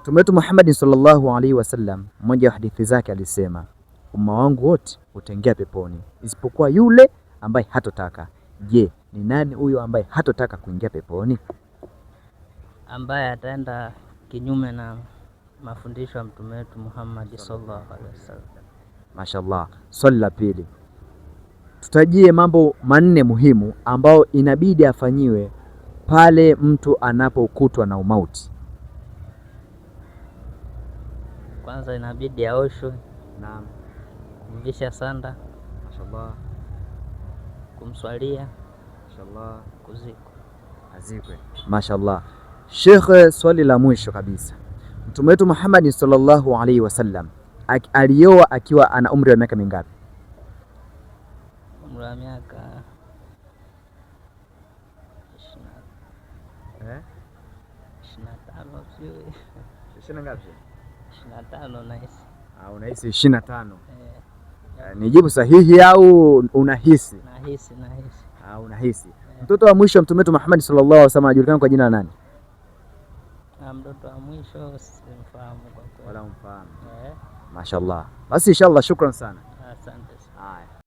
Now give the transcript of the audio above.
Mtume wetu Muhammad sallallahu alaihi wasallam, mmoja wa hadithi zake alisema, umma wangu wote utaingia peponi isipokuwa yule ambaye hatotaka. Je, ni nani huyo ambaye hatotaka kuingia peponi? Ambaye ataenda kinyume na mafundisho ya mtume wetu Muhammad sallallahu alaihi wasallam. Mashallah. Swali la pili, tutajie mambo manne muhimu ambayo inabidi afanyiwe pale mtu anapokutwa na umauti. Kwanza inabidi aoshwe. Naam. Kumvisha sanda. Mashallah. Kumswalia. Mashallah. Kuzikwa. Azikwe. Mashallah. Shekhe, swali la mwisho kabisa, Mtume wetu Muhammad sallallahu alaihi wasallam alioa akiwa ana umri wa miaka mingapi? Umri wa miaka eh? 25 sijui. Ishirini na ngapi? 25 nahisi. Ah, unahisi 25. Eh. Ni jibu sahihi au unahisi? Nahisi, nahisi. Ah, unahisi. Mtoto wa mwisho Mtume wetu Muhammad sallallahu alaihi wasallam anajulikana kwa jina la nani? Na mtoto wa mwisho simfahamu kwa kweli. Wala umfahamu. Eh. Mashallah. Basi inshallah, shukran sana. Asante sana. Haya.